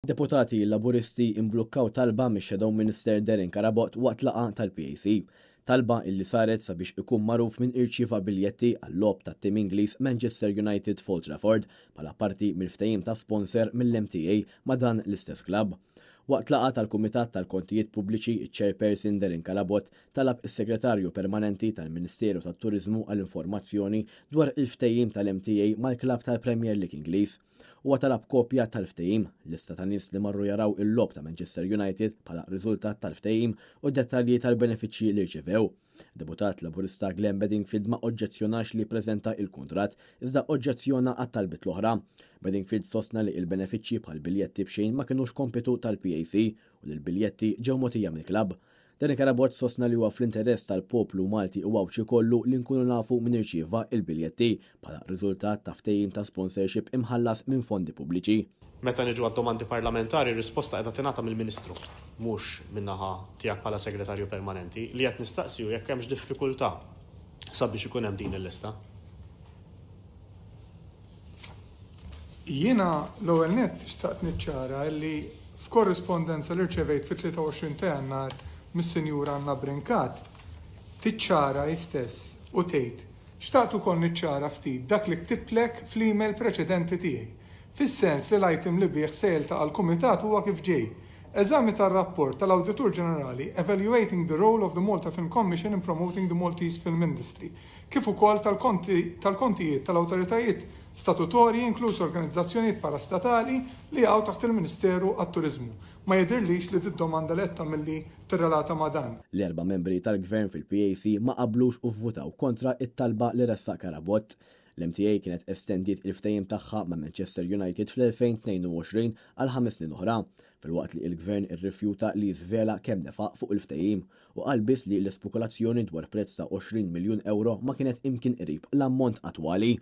Deputati Laburisti imblukkaw talba mix-Shadow Minister Darren Carabott waqt laqgħa tal-PAC. Talba illi saret sabiex ikun magħruf min irċieva biljetti għal-logħob tat-tim Ingliż Manchester United f'Old Trafford bħala parti mill-ftehim ta' sponsor mill-MTA ma' dan l-istess klabb. Waqt laqgħa tal-Kumitat tal-Kontijiet Pubbliċi, iċ-Chairperson Darren Carabott talab is-Segretarju Permanenti tal-Ministeru tat-Turiżmu għal informazzjoni dwar il-ftehim tal-MTA mal-klabb tal-Premier League Ingliż. Huwa talab kopja tal-ftehim, lista ta' nies li marru jaraw il-logħob ta' Manchester United bħala riżultat tal-ftehim u dettalji tal-benefiċċji li rċevew. Deputat Laburista Glenn Bedingfield ma oġġezzjonax li jippreżenta il-kuntratt, iżda oġġezzjona għat-talbiet l-oħra. Bedingfield sostna li il-benefiċċji bħal biljetti b'xejn ma kinux kompitu tal-PAC u li l-biljetti ġew mogħtija mill-klabb. Danny Carabott sostna li huwa fl-interess tal-poplu Malti u Għawdxi kollu li nkunu nafu min irċieva il-biljetti bħala riżultat ta' ftehim ta' sponsorship imħallas minn fondi pubbliċi. Meta niġu għad-domandi parlamentari r-risposta qiegħda tingħata mill-Ministru, mhux min-naħa tiegħek bħala Segretarju Permanenti. Li qed nistaqsi hu jekk hemmx diffikultà sabiex ikun hemm din il-lista. Jiena l-ewwel nett xtaqt niċċara illi f'korrispondenza li rċevejt fit-23 ta' Jannar mis-Sinjura Anna Brincat tiċċara hi stess u tgħid, Xtaqt ukoll niċċara ftit dak li ktibtlek fl-email preċedenti tiegħi, fis-sens li l-item li bih se jiltaqa' l-Kumitat huwa kif ġej, Eżami tar-rapport tal-Awditur Ġenerali Evaluating the Role of the Malta Film Commission in Promoting the Maltese Film Industry kif ukoll tal-kontijiet tal-awtoritajiet statutorji inkluż organizzazzjonijiet parastatali li jaqgħu taħt il-Ministeru għat-Turiżmu. Ma jidhirlix li d-domanda li qed tagħmilli tirrelata ma' dan. L-erba' membri tal-Gvern fil-PAC ma qablux u vvutaw kontra t-talba li ressaq Carabott. L-MTA kienet estendiet il-ftehim tagħha ma' Manchester United fl-2022 għal ħames snin oħra, filwaqt li l-Gvern irrifjuta li jiżvela kemm nefaq fuq il-ftehim u qal biss li l-ispekulazzjoni dwar prezz ta' 20 miljun ewro ma kienet imkien qrib l-ammont attwali.